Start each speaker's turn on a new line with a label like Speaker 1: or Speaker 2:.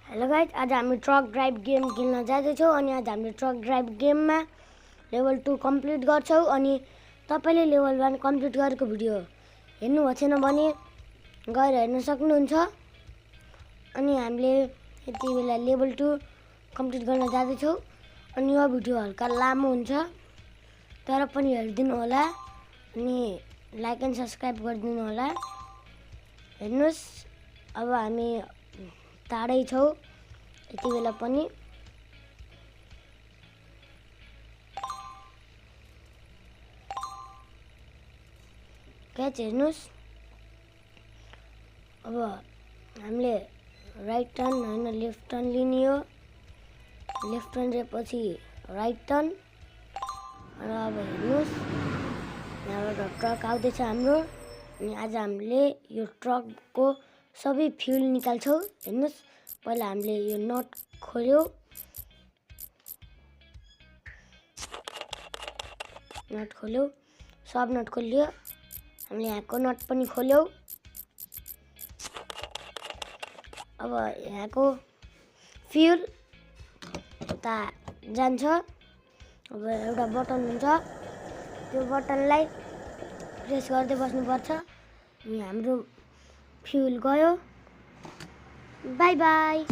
Speaker 1: Hello guys, आज हामी truck drive game खेल्न जाँदैछौँ अनि आज हामीले ट्रक ड्राइभ गेममा लेभल 2 कम्प्लिट गर्छौँ अनि तपाईले लेभल 1 कम्प्लिट गरेको भिडियो हेर्नुभएको छैन भने गएर हेर्न सक्नुहुन्छ। अनि हामीले यति बेला लेभल 2 कम्प्लिट गर्न जाँदैछौँ अनि यो भिडियो हल्का लामो हुन्छ तर पनि हेरिदिनु होला अनि लाइक एन्ड सब्स्क्राइब गरिदिनु होला। हेर्नुस्, अब हामी टाढै छौँ यति बेला पनि। क्याच हेर्नुस्, अब हामीले राइट टर्न होइन लेफ्ट टर्न लिने हो। लेफ्ट टर्न दिएपछि राइट टर्न र अब हेर्नुस्, यहाँबाट ट्रक आउँदैछ हाम्रो अनि आज हामीले यो ट्रकको सबै फ्युल निकाल्छौँ। हेर्नुस्, पहिला हामीले यो नट खोल्यौँ, सब नट खोल्यो। हामीले यहाँको नट पनि खोल्यौँ। अब यहाँको फ्युल यता जान्छ। अब एउटा बटन हुन्छ, त्यो बटनलाई प्रेस गर्दै बस्नुपर्छ अनि हाम्रो फ्युल गयो। By by.